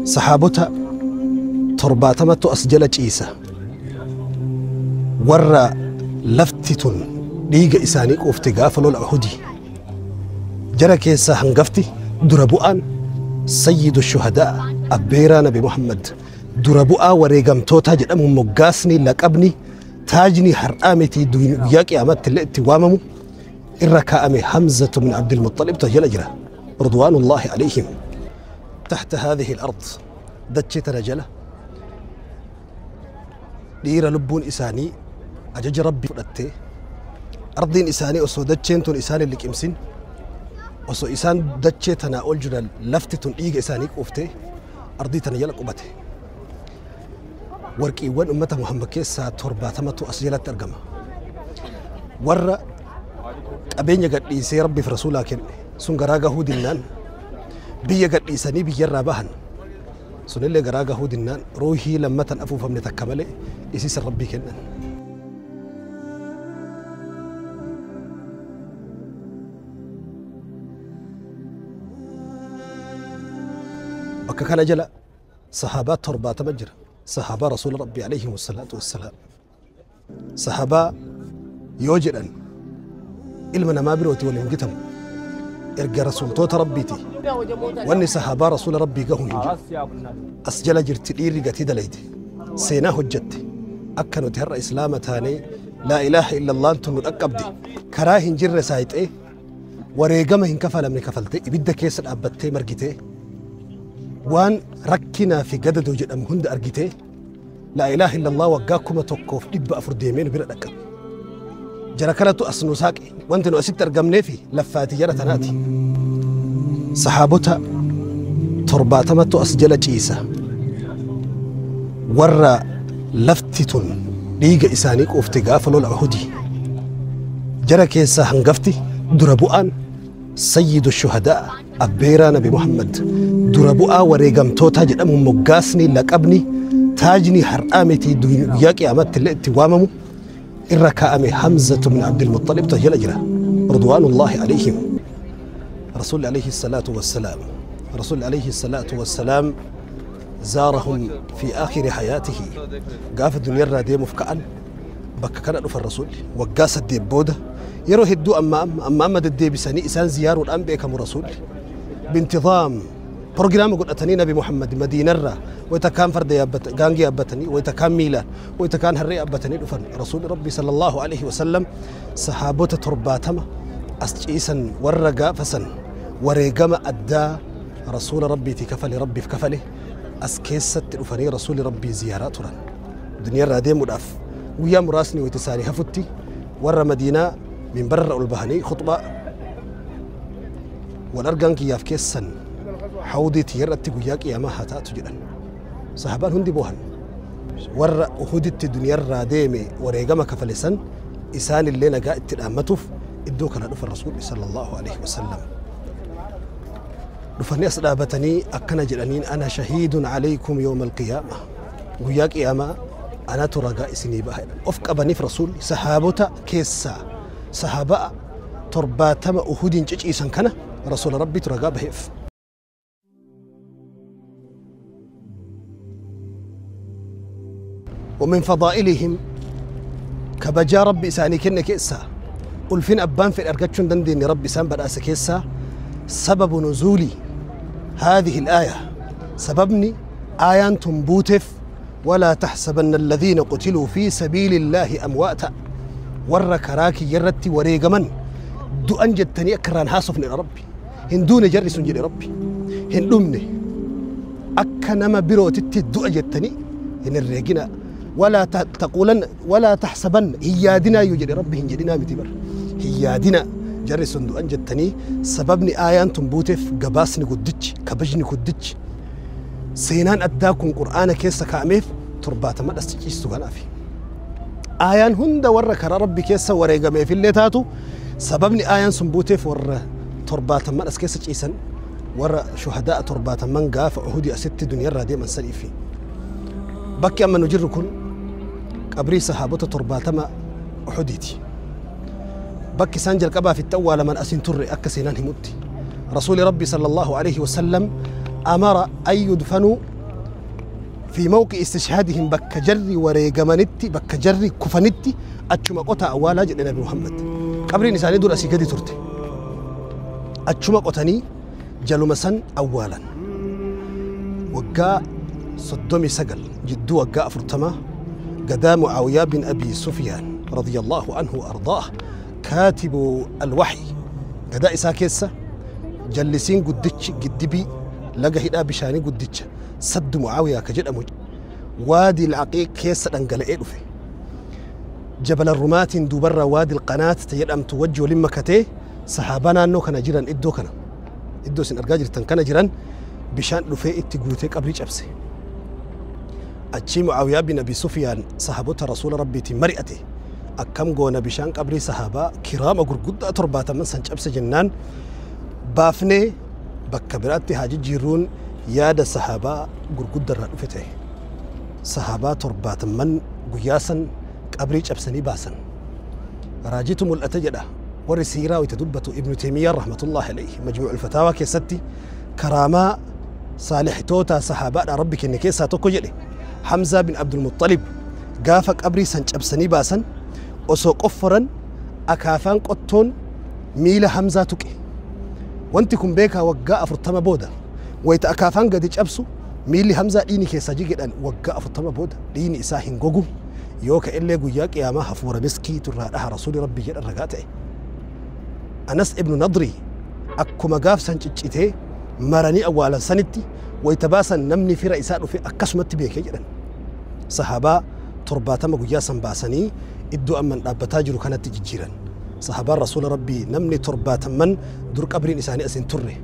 Sahaabota 70tu as jala ciisa. Warra lafti tun dhiiga isaanii quufte gaafa lola Uhudi. Jara keessaa hangafti dura bu'aan sayyidu shuhadaa abbeeraa Nabi Muhammad dura bu'aa wareegamtootaa jedhamu moggaasni laqabni taajni har'aa miti guyyaa qiyaamaatti illee itti waamamu irra kaa'ame Hamzatu bin Abdilmuxalib jala jira ridwaanullaahi alayhim. تحت هذه الأرض dachee tana jala dhiira lubbuun isaanii ajaja rabbii fudhattee ardiin isaanii osoo dacheen tun isaan hin liqimsin osoo isaan dachee tanaa ol jiran lafti tun dhiiga isaanii quuftee ardii tana jala qubate. Warqiiwwan ummata Muhammad keessaa 70tu as jalatti argama. Warra qabeenya gadhiisee rabbiif rasuulaa kenne sun garaa gahuu dinnaan biyya gadhiisanii biyyarraa bahan sunillee garaa gahuu dinnaan ruuhii lammatan afuufamne takka malee isiisan rabbii kennan. Bakka kana jala sahaabaa 70 jira. Sahaabaa rasuula rabbii alayhi wasalaatu wassalaam. Sahaabaa yoo jedhan ilma namaa birooti waliin gitamu. Erga rasuultoota rabbiiti. Wanni sahaabaa rasuula rabbii gahu hin jiru. As jala jirti dhiirri gatii dalayte. Seenaa hojjette. Akka nuti har'a islaama taanee laa ilaaha illallaan tun nu dhaqqabde. Karaa hin jirre saayixee wareegama hin kafalamne kafaltee ibidda keessa dhaabbattee margitee waan rakkinaa fi gadadoo jedhamu hunda argitee laa ilaaha illallah waggaa 1400 deemee nu bira dhaqqabe. Jara kanatu as nu saaqe wanti nu asitti argamnee fi laffaatii jara tanaati. Sahaabota 70tu as jala ciisa. Warra lafti tun dhiiga isaanii quufte gaafa lola Uhudi. Jara keessaa hangafti dura bu'aan sayyidu shuhadaa abbeeraa Nabi Muhammad dura bu'aa wareegamtootaa jedhamu moggaasni laqabni taajni har'aa miti guyyaa qiyaamaatti illee itti waamamu irra kaa'ame Hamzatu bin Abdilmuxalib jala jira ridwaanullaahi alayhim. Rasuulli alayhi salaatu wassalaam Rasuulli alayhi salaatu wassalaam زارهم في آخر حياته gaafa duniyaarraa deemuuf ka'an bakka kana dhufan rasuulli waggaa 8 booda yeroo hedduu amma amma amma deddeebisanii isaan ziyaaruudhaan beekamu rasuulli bintizaam proogiraama godhatanii Nabi Muhammad Madiinarraa wayita kaan farda yaabbatan gaangee yaabbatanii wayita kaan miilaan wayita kaan harree yaabbatanii dhufan rasuulli rabbi sallallahu alaihi wasallam sahaabota 70 as ciisan warra gaafasan wareegama addaa rasuula rabbiitii kafale rabbiif kafale as keessatti dhufanii rasuulli rabbii ziyaaraa turan. Duniyaarraa deemuudhaaf guyyaa muraasni wayita isaanii hafutti warra Madiinaa minbarra ol bahanii khuxbaa wal argaan kiyyaaf keessan hawdiitii irratti guyyaa qiyaamaa haa taatu jedhan. Sahaabaan hundi boohan. Warra Uhuditti duniyaarraa deeme wareegama kafale san isaan illee nagaa itti dhaammatuuf iddoo kana dhufan rasuulli sallallahu alaihi wasallam. Dhufanii as dhaabatanii akkana jedhaniin ana shahiidun alaykum yawma alqiyaama guyyaa qiyaamaa anatu ragaa isinii baha jedhan. Of qabaniif rasuulli sahaabota keessaa sahaabaa 70 Uhudiin ciciisan kana rasuula rabbiitu ragaa baheef. ومن فضائلهم كبجا ربي إساني كن كيسا ألفين أبان في الأرقاتشون دندين ربي إسان بدأس كيسا سبب نزول هذه الآية سببني آيان تنبوتف ولا تحسبن الذين قتلوا في سبيل الله أمواتا ور كراكي يرتي وريقمن دو أنجدتني أكران هاسفني ربي هندون جرس جري ربي هندومني أكنما بروتتي دو أجدتني هن الريقنا ولا تقولن ولا تحسبن هيادنا يجري ربي هنجدنا متبر هيادنا جرس دو أنجدتني سببني آيان تنبوتف قباسني قدتش كبجني قدتش سينان أداكم قرآن كيسا كاميف تربات ما أستجيس في آيان هند ورا كرا ربي كيسا وريقا في اللي تاتو سببني آيان سنبوتف ورا تربات ما أسكيسا جيسا ورا شهداء تربات من قاف عهودي أست دنيا الرادية من سليفي بكي أما نجركم قبري صحابة تربات ما أحديتي بكي سانجل قبا في التوى لمن أسن تري أكا سينان هموتي رسول ربي صلى الله عليه وسلم أمر أن يدفنوا في موقع استشهادهم بك جري وريجمنتي بك جري كفنتي أتشما قطع أولا جد نبي محمد قبرين إساني دور أسيجدي ترتي أتشما قطني جلومسن أولا وجاء صدومي سجل جدو وجاء فرتما قدا معاوية بن أبي سفيان رضي الله عنه وأرضاه كاتب الوحي قدا إساكيسة جلسين قدتش قدبي لقى هدا بشاني قدتش سد معاوية كجد أمج وادي العقيق كيسة أنقل إلوفي جبل الرمات دوبر وادي القناة تيرأم توجه لما كتيه صحابنا أنه كان جيران إدو كان إدو سن أرجاجر كان جيران بشان لفي إتجوتك قبريج أبسي أتشي معاوية بن أبي سفيان صحابة رسول ربي تمرئته أكم جونا بشان قبري صحابة كرام أقول تربات من سنج أبسي جنان بافني بكبرات هاجي جيرون ياد الصحابة قرقود الرأفته صحابة تربات من قياسا قبريج أبسني باسا راجيتم الأتجدة ورسيرا وتدبت ابن تيمية رحمة الله عليه مجموع الفتاوى كيستي كرامة صالح توتا صحابة ربك إن كيسا تكجلي حمزة بن عبد المطلب قافك أبري سنج أبسني باسا أسوق أفرا أكافان قطون ميل حمزة تكي وانت كن بيكا وقا أفرتما بودا ويت أكافان قد أبسو ميل حمزة ديني كيسا جيجي وقا أفرتما بودا ديني إساهن غوغو يوكا إلي قياك يا ما هفور مسكي ترى رسول ربي جل الرقاته أنس ابن نضري أكما قاف سنجتي مرني أولا سنتي ويتباسا نمني في رئيسات في أكسمت بيك جدا صحابة ترباتا مقياسا باسني إدو أمن أبتاجر كانت تجيرا صحابة رسول ربي نمني ترباتا من درك أبرين إساني أسن تري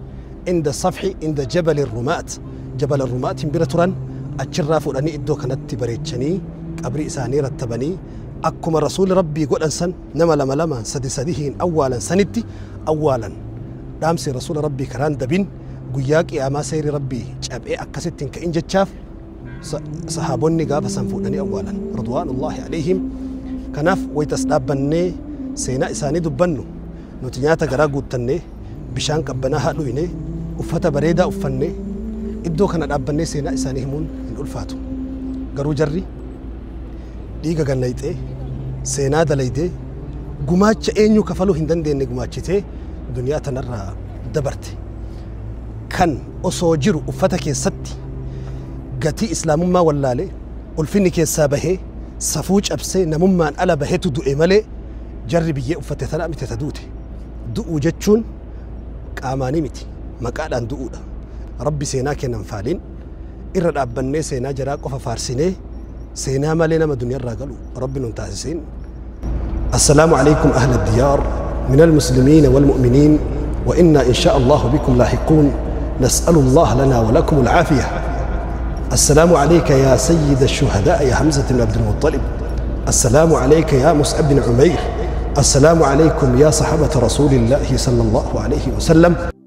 عند الصفح عند جبل الرمات جبل الرمات برترا أتشرف أني إدو كانت تبريتشني أبري إساني رتبني أكما رسول ربي قل أنسان نما لما لما سدي سديهين أولا سنتي أولا دامسي رسول ربي كران دبين قياك يا ما سيري ربي جاب إيه أكستين كإنجت شاف صحابوني قابا سنفونني أولا رضوان الله عليهم كناف ويتسلابني سينا إساني دبنو نتنياتا قراقو تني بشان قبناها لويني وفتا بريدا أفني إدو كان أبني سينا إساني همون إن ألفاتو قرو جري dhiiga gannayxee seenaa dalaydee gumaacha eenyu kafaluu hin dandeenye gumaachitee duniyaa tanarraa dabarte kan osoo jiru uffata keessatti gatii islaamummaa wallaalee ulfinni keessaa bahee safuu cabsee namummaan ala baheetu du'e malee jarri biyyee uffate tana miti ta duute du'uu jechuun qaamaanii miti maqaadhaan du'uudha rabbi seenaa kennan faaliin irra dhaabbannee seenaa jaraa qofa faarsinee سينا مالنا ما دنيا الرجل ربنا تاسسين. السلام عليكم أهل الديار من المسلمين والمؤمنين، وإنا إن شاء الله بكم لاحقون، نسأل الله لنا ولكم العافية. السلام عليك يا سيد الشهداء يا حمزة بن عبد المطلب، السلام عليك يا مصعب بن عمير، السلام عليكم يا صحابة رسول الله صلى الله عليه وسلم.